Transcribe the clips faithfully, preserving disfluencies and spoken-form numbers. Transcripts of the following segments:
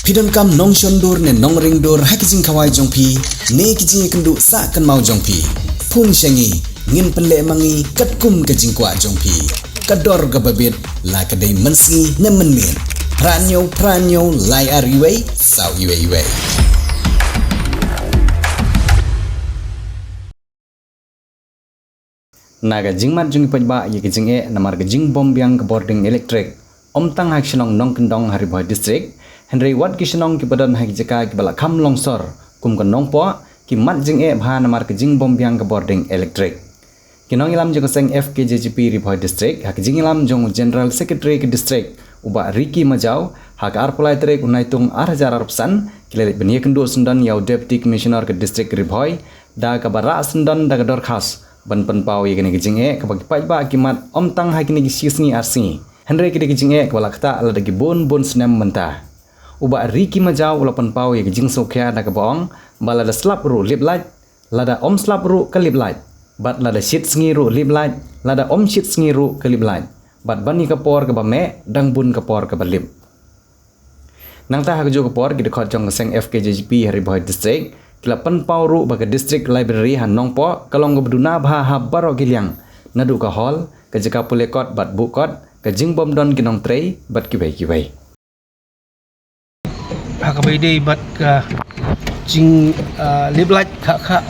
Phi donkam nongshon dur ne nongring dur ha ki jingkhawai jong phi ne ki jingïakynduh sah kynmaw jong phi? Phone sha ngi, ngin pynleh ma ngi katkum ka jingkwah jong phi. Ka dor kaba bit, la ka dei mynsngi ne mynmiet. Phra hynñiew phra hynñiew lai ar wei saw wei wei. Na ka jingmut jong ki paidbah ïa ka jingeh namar ka jingbym biang ka bording elektrik, ym tang ha ka shnong Nongkyndong ha Ri Bhoi District, hynrei wat ki shnong kiba don ha ki jaka kiba la kham longsor kum ka Nongpoh, ki mut jingeh bha namar ka jingbym biang ka bording elektrik. Ki nongïalam jong ka seng F K J G P Ri Bhoi District ha ka jingïalam jong u General Secretary ka District, u Bah Ricky Majaw, ha ka arphew lai tarik u Naitung ar hajar arphew san, ki la leit ban ïakynduh syndon ïa u Deputy Commissioner ka District Ri Bhoi, da kaba rah syndon da ka dorkhas ban pynpaw ïa kane ka jingeh kaba ki paidbah ki mut ym tang ha kine ki shi sngi ar sngi, hynrei ka dei ka jingeh kaba la ktah lada ki bun bun snem mynta. U Bah Ricky Majaw u la pynpaw ïa ka jingsngewkhia da kaba ong ba lada slap ruh lip light, lada ym slap ruh ka lip light, bad lada shit sngi ruh lip light, lada ym shit sngi ruh ka lip light, bad ban ïa ka por kaba meh dang bun ka por kaba lip. Nangta ha kajuh ka por ki dkhot jong ka seng F K J G P ha Ri Bhoi District ki la pynpaw ruh ba ka District Library ha Nongpoh ka long kaba duna bha ha baroh ki liang, naduh ka hall, ka jaka pule kot bad buh kot, ka jingbym don ki nongtrei bad kiwei kiwei. Ha kaba ïadei bad ka jing, ah, lip light khah khah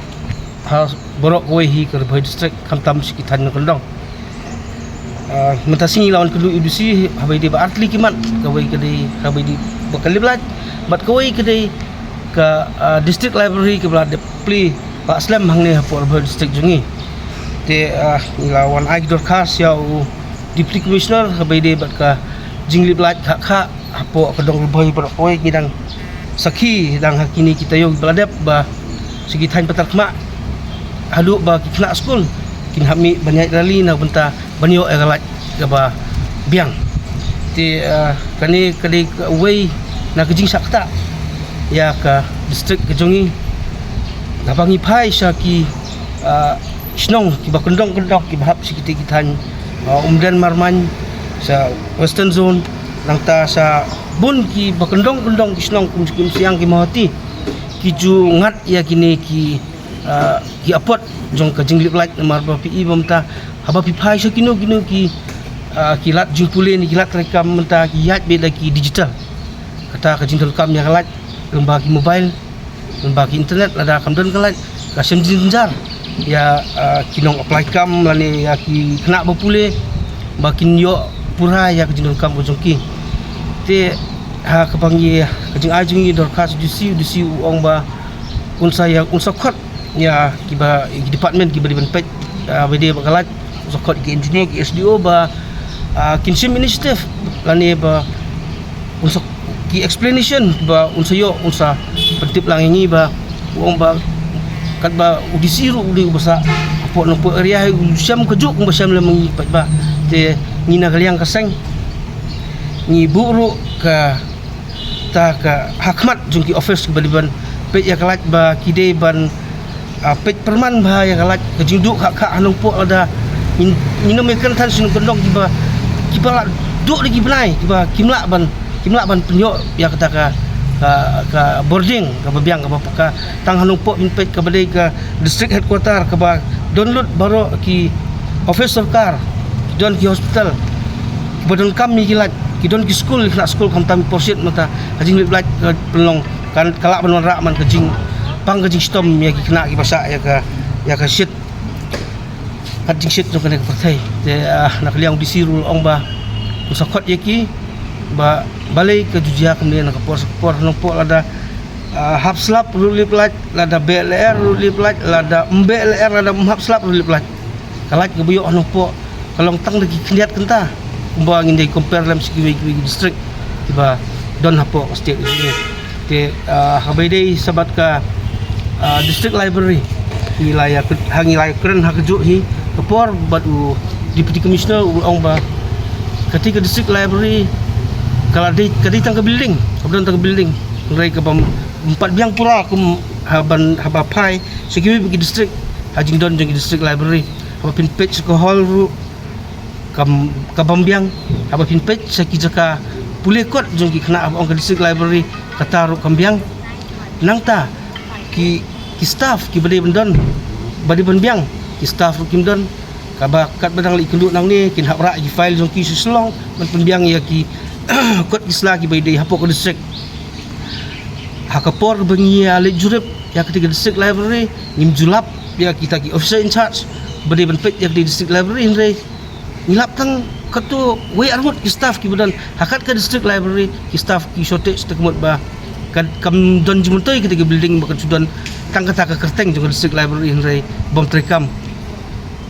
ha baroh kawei hi ka Ri Bhoi District, khamtam sha ki thaiñ Nongkyndong. Ah, mynta sngi la wan kynduh ïa u D C haba ïadei bad artylli ki mat, kawei ka dei haba ïadei bad ka lip light, bad kawei ka dei ka, ah, District Library kaba la dep plie ba slem hangne hapoh Ri Bhoi District jong ngi. Te, ah, ngi la wan ai ki dorkhas ïa u Deputy Commissioner haba ïadei bad ka jing lip light khah khah hapoh ka dong Ri Bhoi baroh kawei. Ngi dang sakhi dang ha kine ki taïew kiba la dep ba sha ki thaiñ patar khmat haduh ba ki khynnah skul kin hap mih ban ïaid rally na ka bynta ban ïoh ïa ka light kaba biang. Te, ah, kane ka dei kawei na ka jingshah ktah ïa ka district ka jong ngi. Haba ngi phai sha ki, ah, shnong kiba kyndong kyndong kiba hap sha kita ki thaiñ, ah, Umden Marmain, sha Western Zone, nangta sha bun kiba kyndong kyndong ki shnong kum ki Umsiang, ki Mawhati, ki ju ngat ïa kine ki, ah, ki apot jong ka jing lip light namar ba phi i ba mynta haba phi phai sha kino kino ki, ah, ki lad jingpule ne ki lad treikam mynta ki ïaid beit da ki digital. Kata ka jingdonkam ïa ka light lyngba ki mobile, lyngba ki internet, lada kam don ka light ka shem jynjar ïa, ah, ki nong apply kam lane ïa ki khynnah ba pule ba kin ïoh pura ïa ka jingdonkam ka jong ki. Te ha kaba ngi, ka jingai jong ngi dorkhas D C, D C u ong ba un sa ïa, un sa khot ïa kiba, ki department kiba dei ban peit, ah, ba dei ba ka light, un sa khot ki engineer, ki S D O ba, ah, kin shim initiative lane ba un sa ki explanation ba un sa ïoh, un sa pyntip lang ïa ngi ba u ong ba katba u D C ruh u dei uba sah hapoh Nongpoh area hi, u shem kajuh kumba shem lem ma ngi pat ba. Te ngi na ka liang ka seng ngi buh ruh ka ta ka ha khmat jong ki office kiba dei ban peit ïa ka light ba ki dei ban, ah, peit pyrman bha ïa ka light, ka jingduh khah khah ha Nongpoh lada ngin, ngin ym ïakren than sha ki nongkyndong kiba, kiba la duh da ki bnai kiba kim lah ban, kim lah ban pynïoh ïa kata ka, ka, ka bording kaba biang kaba paka tang ha Nongpoh. Phin peit kaba dei ka district headquarter kaba don lut baroh ki office sorkar, ki don ki hospital, kiba donkam ïa ki light, ki don ki skul, ki khynnah skul khamtam ki por shit mynta ka jing lip light ka pynlong ka, ka lah ban wanrah man ka jingpang ka jingshitom ïa ki khynnah kiba shah ïa ka, ïa ka shit, ka jingshit jong kane ka pyrthei. Te, ah, na ka liang u D C ruh u la ong ba un sa khot ïa ki ba balei ka ju jia kumne na ka por sha ka por. Ha Nongpoh lada, ah, hap slap ruh lip light, lada beh lyer ruh lip light, lada ym beh lyer, lada ym hap slap ruh lip light, ka light kaba ïoh ha Nongpoh ka long tang da ki khyndiat kynta kumba ngin dei compare lem sha kiwei kiwei ki district kiba don hapoh ka state ka jong ngi. Te, ah, ha kaba ïadei sa bad ka, ah, district library, ngi la ïa, ha ngi la ïakren ha kajuh hi ka por bad u Deputy Commissioner, u la ong ba kata ka district library ka la dei, ka dei tang ka building, kaba don tang ka building, hynrei kaba ym pat biang pura kum ha ban, haba phai sha kiwei ki district, ha jingdon jong ki district library. Haba phin peit sha ka hall ruh kam, ka bym biang. Haba phin peit sha ki jaka pule kot jong ki khynnah haba ong ka district library kata ruh kam biang. Nangta ki ki staff kiba dei ban don, ba dei ban biang, ki staff ruh kim don. Kaba katba dang leit kynduh nangne kin hap rah ïa ki file jong ki sha Shillong ban pynbiang ïa ki kot ki sla kiba dei hapoh ka district. Ha ka por ba ngi ïa leit jurip ïa katei ka district library, ngim ju lap ïa kita ki officer in charge ba dei ban peit ïa katei district library, hynrei ngi lap tang katto wei arngut ki staff kiba don ha kat ka district library, ki staff ki shortage te ka mut ba ka kam don jingmyntoi katei ka building, ba kan shu don tang kata ka kyrteng jong ka district library hynrei bym treikam.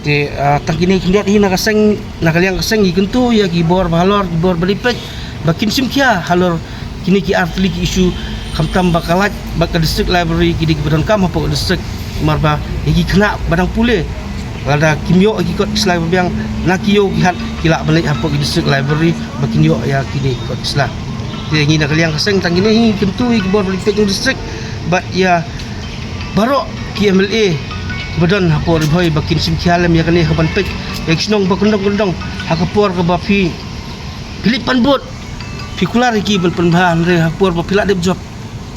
Te, ah, tang kine khyndiat hi na ka seng, na ka liang ka seng ngi kyntu ïa ki bor ba halor, ki bor ba dei peit ba kin shim khia halor kine ki artylli ki issue, khamtam ba ka lait bad ka district library ki dei kiba donkam hapoh ka district. Namar ba ïa ki khynnah ba dang pule, lada kim ïoh ïa ki kot ki sla ba biang, na ki ïew ki hat ki lah ban leit hapoh ki district library ba kin ïoh ïa kine ki kot ki sla. Te ngi na ka liang ka seng tang kine hi ngi kyntu ïa ki bor ba dei peit jong district bad ïa baroh ki M L A ba don hapoh Ri Bhoi ba kin shim khia lem ïa kane ha ban peit ïa ki shnong ba kyndong kyndong. Ha ka por kaba phi, phi leit pan vote, phi kular ïa ki ban pynbha, hynrei ha ka por ba phi la dep jop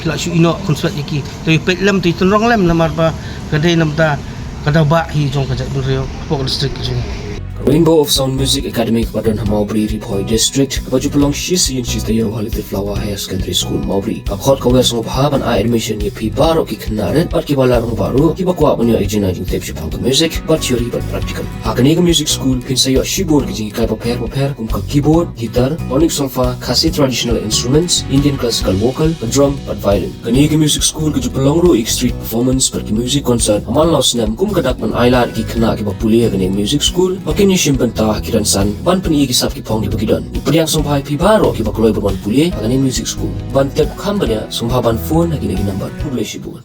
phi la shu ïehnoh khunswet ïa ki. To ïa peit lem, to ïa tynrong lem, namar ba ka dei namar ka daw bah hi jong ka jaitbynriew hapoh ka district ka jong ngi. Rainbow of Sound Music Academy kaba don ha Mawbri, Ri Bhoi District, kaba ju pynlong shi sien shi taïew ha Little Flower Higher Secondary School, Mawbri, ka khot ka wer sngewbha ban ai admission ïa phi baroh ki khynnah rit bad kiba la rangbah ruh, kiba kwah ban ïoh ïa ka jinai jingtip shaphang ka music, bad theory bad practical. Ha kane ka music school phin sa ïoh shibun ki jinghikai bapher bapher kum ka keyboard, guitar, tonic solfa, Khasi traditional instruments, Indian classical vocal, ka drum bad violin. Kane ka music school ka ju pynlong ruh ïa ki street performance bad ki music concert ha man la u snem, kum ka dak ban ailad ïa ki khynnah kiba pule ha kane ka music school ba kin ïashim bynta ha ki rynsan ban pyni ïa ki sap ki phong kiba ki don. Ngi pdiang sngewbha ïa phi baroh kiba kloi ban wan pule ha kane ka music school. Ban tip kham bniah sngewbha ban phone ha kine ki number. Khublei shibun.